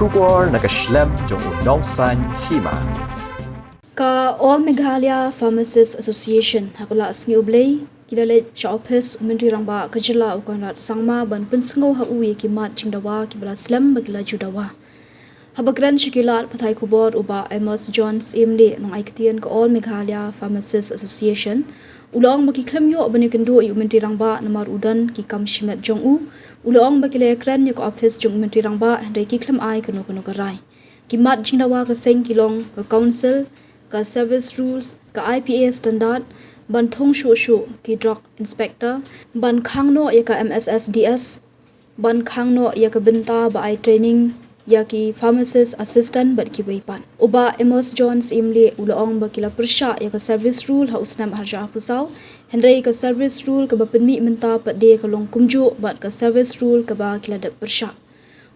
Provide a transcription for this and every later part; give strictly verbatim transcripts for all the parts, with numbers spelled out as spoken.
Khubor na ka shlem jong u Nongsaiñ Hima. Ka All Meghalaya Pharmacists Association ha ka la sngi U Blei ki la leit sha ophis u Myntri Rangbah ka jylla u Conrad Sangma ban pynsngew ha u ïa ki mat jingdawa kiba la slem ba ki la ju dawa. Haba kren sha ki lad pathai khubor u Bah Amos John Syiemlieh, nongai ktien ka All Meghalaya Pharmacists Association, u la ong ba ki khlem ïoh ban ïakynduh ïa u Myntri Rangbah namar u don ki kam shimet jong u. U la ong ba ki la ïakren ïa ka ophis jong u Myntri Rangbah hynrei ki khlem ai kano kano ka rai. Ki mat jingdawa ka seng ki long ka council, ka service rules, ka I P A standard, ban thung shuh shuh ki drug inspector, ban khang noh ïa ka M S S D S, ban khang noh ïa ka bynta ba ai training ïa ki pharmacist assistant bad kiwei pat. U Bah Amos John Syiemlieh u la ong ba ki la pyrshah ïa ka service rule ha u snem ar hajar arphew saw, hynrei ka service rule kaba pynmih mynta pat de ka long kumjuh bad ka service rule kaba ki la dep pyrshah.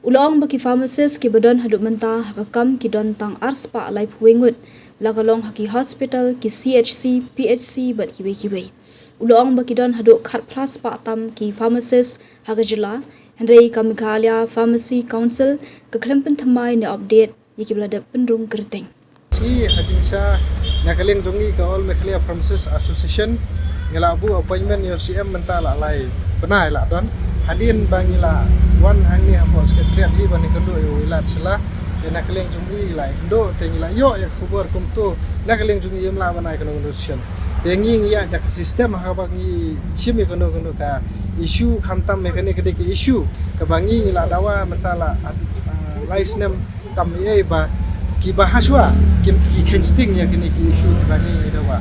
U la ong ba ki pharmacist kiba don haduh mynta ha ka kam ki don tang ar spah laiphew wei ngut, la ka long ha ki hospital, ki C H C, P H C bad kiwei kiwei. U la ong ba ki don haduh khatphra spah tam ki pharmacist ha ka jylla, hynrei ka Meghalaya Pharmacy Council ka khlem pynthymmai ne update ïa kiba la dep pynrung kyrteng. Sngi ha jingshisha na ka liang jong ngi ka All Meghalaya Pharmacist Association ngi la buh appointment ïa u C M mynta la lai bnai la don. Hadien ba ngi la wan hangne hapoh secretariat hi ban ïakynduh ïa u Wilard Shylla. Te na ka liang jong ngi la ïakynduh te ngi la ïoh ïa ka khubor kumto, na ka liang jong ngi ym lah ban ai kano kano decision. Te ngi ngi ïa da ka system ha kaba ngi shim ïa kano kano ka issue, khamtam ïa kane ka dei ka issue kaba ngi ngi la dawa mynta la, ah, lai snem tam ïa ba kiba hashwa kim ki kheiñ sting ïa kane ki issue kiba ngi ngi dawa.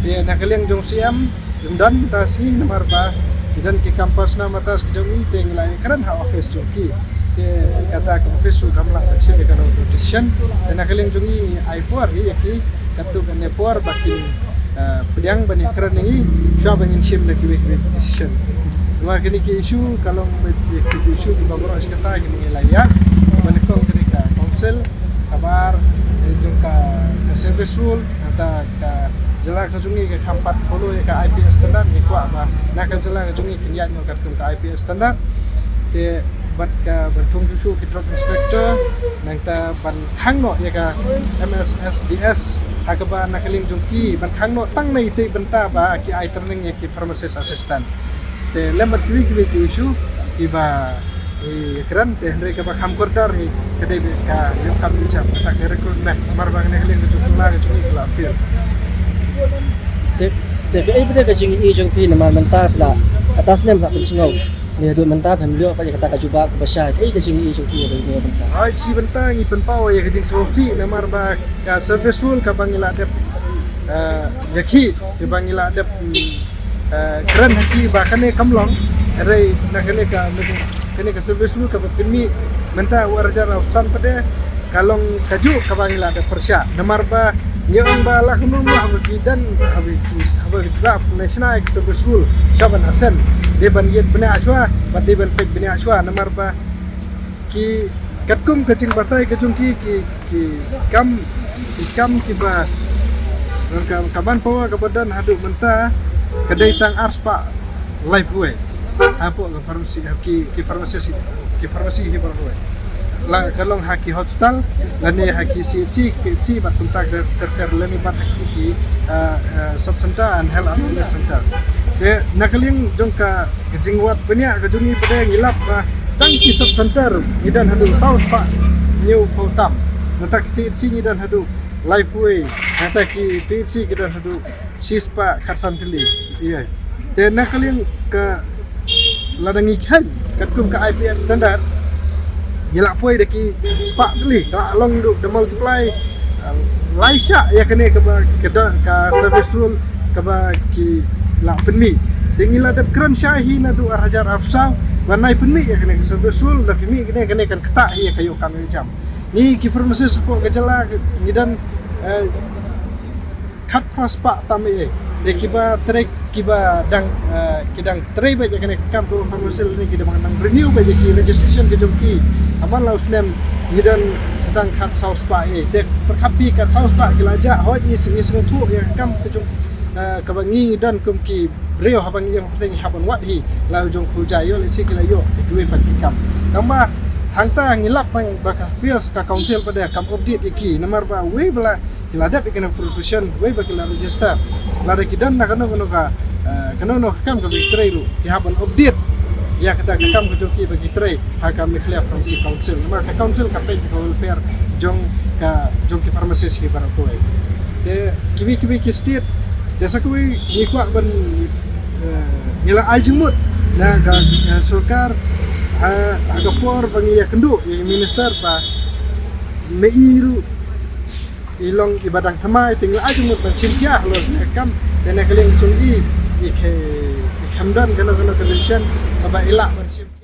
Te na ka liang jong C M ym don ta sngi namar ba ki don ki kam personal matters ki jong ngi te ngi la ïakren ha office jong ki. Te kata ka office ruh kam lah ban shim ïa kano decision. Te na ka liang jong ngi ai por ïa ki katto katne por ba kin, eh, pdiang ban ïakren ïa ngi shuwa ba ngin shim da kiwei kiwei decision. Namar kine ki issue ka long ba ki issue kiba baroh shi katta ki ngi la ïa ban ïakong kane ka council, kabar, eh, jong ka, ka service rule, kata ka jylla ka jong ngi ka kham pat follow ïa ka I P A standard, ngi kwah ba na ka jylla ka jong ngi kin ïaid noh katkum ka I P A standard. Te bad ka ban thung shuh shuh ki drug inspector, nangta ban khang noh ïa ka M S S D S ha kaba na ka liang jong ki ban khang noh tang na ita i bynta ba ki ai training ïa ki pharmacist assistant. Te lem bad kiwei kiwei ki issue kiba ngi kren, te hynrei kaba kham kordor hi ka dei ka ïoh kam ïoh jam, kata ka recruitment, namar ba na ka liang ka jong ka jong ngi ka la fail. Te, te kaei pat ka jingïohi jong phi namar mynta phi la, kata snem la pynsngew. Ngi haduh mynta phi ym ïoh pat ïa kata ka jubab kaba shai, kaei ka jingïohi jong phi ïa kane mynta? Ai, shi bynta ngi pynpaw ïa ka jingsngewsih namar ba ka service rule kaba ngi la dep, eh, ïakhih, kaba ngi la dep, mm, eh, kren ha ki ba kane kam long. Hynrei na kane ka, kane ka service rule kaba pynmih mynta u ar hajar arphew san pat de ka long kajuh kaba ngi la dep pyrshah. Namar ba ngi ong ba la kumno kumno haba ki don, haba ki, haba ki draft national service rule sha ban assent, dei ban ïit bniah shuwa bad dei ban peit bniah shuwa. Namar ba ki katkum ka jingbatai ka jong ki, ki, ki kam, ki kam kiba, ka, ka manpower kaba don haduh mynta ka dei tang ar spah laiphew wei. Hapoh ka pharmacy, ki, ki pharmacy, ki pharmacy hi baroh kawei. La ka long ha ki hospital lane ha ki C H C, ki P H C bad kumta ter ter lane bad ha ki, ki, ah, ah, sub center and health and wellness center. Te na ka liang jong ka ka jingwad bniah ka jong ngi pat de ngi lap ba tang ki sub center ngi don haduh saw spah hynñiewphew tam. Nangta ki C H C ngi don haduh laiphew wei. Nangta ki P H C ki don haduh shi spah khatsan tylli. Ïa. Te na ka liang ka lada ngi kheiñ katkum ka I P A standard ngi la poi da ki spah tylli, ka la long duh da multiply, ah, lai shah ïa kane kaba ka da-, ka service rule kaba ki la pynmih. Te ngi la dep kren shai hi naduh ar hajar arphew saw ba nai pynmih ïa kane ka service rule, da pynmih kane, kane kan ktah hi ïa ka ïoh kam ïoh jam. Ngi ki pharmacist hapoh ka jylla ngi don, eh, khatphra spah tam eh. Te kiba trei, kiba dang, eh, ki dang trei beit ïa kane ka kam ka pharmacy lane ki dang, dang renew beit ïa ki registration ki jong ki. Haman la u snem ngi don sa tang khatsaw spah eh. Te pyrkhat phi khatsaw spah ki la jah, hooid ngi sngewthuh ïa ka kam ka jong, eh, kaba ngi ngi don kum ki briew haba ngi ïeng pyrthei ngi hap ban wad hi. La u jong ka jia ïoh lehse ki la ïoh ïa kiwei pat ki kam. Tangba Hangta ngi lap bang ba ka fields ka council pat de kam update ïa ki namar ba wei ba la ki la dep ïa kane profession wei ba ki la register. Lada ki don na kano kano ka, eh, kano kano ka kam kaba ki trei ruh ki hap ban update ïa kata ka kam ka jong ki ba ki trei ha ka Meghalaya Pharmacy Council. Namar ka council ka peit ka welfare jong ka jong ki pharmacist ki baroh kawei. Te kiwei kiwei ki state te sa kawei ngi kwah ban, eh, ngi la ai jingmut na ka, eh, sorkar ha, ha ka por ba ngi ïakynduh ïa i minister ba me i ruh i long i ba dang thymmai te ngi la ai jingmut ban shim khia halor ka kam te na ka liang jong i i khe i khem don kano kano ka decision kaba i lah ban shim.